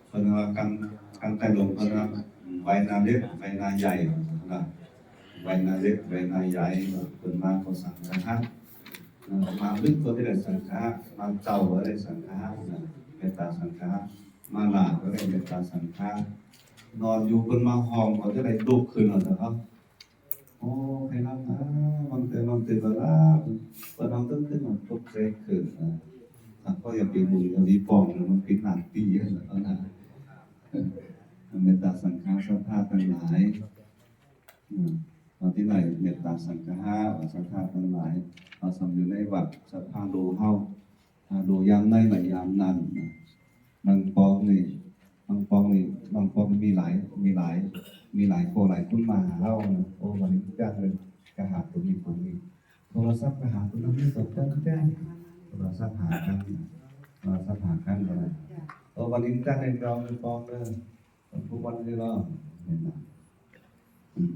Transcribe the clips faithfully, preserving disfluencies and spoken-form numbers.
เปิ้นว่ากัน กันใต้ลมเปิ้นว่า ไวนาเล็ก ไวนาใหญ่ นะ ไวนาเล็ก ไวนาใหญ่ เปิ้นมาก็สังฆะฮะ นะ มาลึกก็ได้สังฆะฮะ มาเจ้าก็ได้สังฆะฮะ นะ เมตตาสังฆะฮะ มาหลาก็ได้เมตตาสังฆะฮะ นอนอยู่เปิ้นมาห้องก็จะได้ลุกขึ้นเอาเถอะครับ โอ้ ใครหลับนะ บางเทื่อ บางเทื่อก็หลับ เปิ้นเอาตึ้งขึ้นมาตกใจขึ้นนะ ถ้าก็อย่าไปบุญอย่าไปปองนะ มันเป็นหลายปีแล้วนะ เมตตาสังฆะศรัทธาทั้งหลาย อืม มาที่ไหน เมตตาสังฆะศรัทธาทั้งหลาย เอาสำอยู่ในวัดศรัทธาโลเฮา อ่า โลยามในหลายยามนั้นนะ บางปองนี่ บางปองนี่ บางปองมีหลาย มีหลาย มีหลายโคหลายคนมาหาเรานะ โอ้ วันนี้จ้างเลย ก็หาตัวนี้ตัวนี้ โทรศัพท์ก็หาตัวนั้นนี่ตัวนั้นแจ้ง โทรศัพท์หากัน โทรศัพท์หากันก็ได้ โอ้ วันนี้จ้างเลยเราปองเลย ทุกวันนี้เราเห็นนะ อืม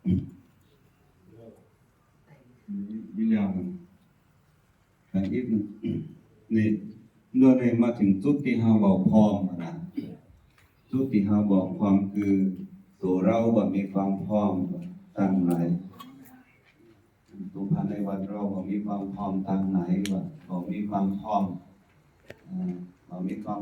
อืม วิญญาณ อันนี้ นี่ เมื่อในมาถึงจุดที่เฮาบ่พร้อมนะ จุดที่เฮาบ่พร้อมคือตัวเราบ่มีความพร้อมตั้งหลาย ตัวภายในวัดเราบ่มีความพร้อมตั้งหลาย ว่าบ่มีความพร้อม เอ่อ บ่มีความ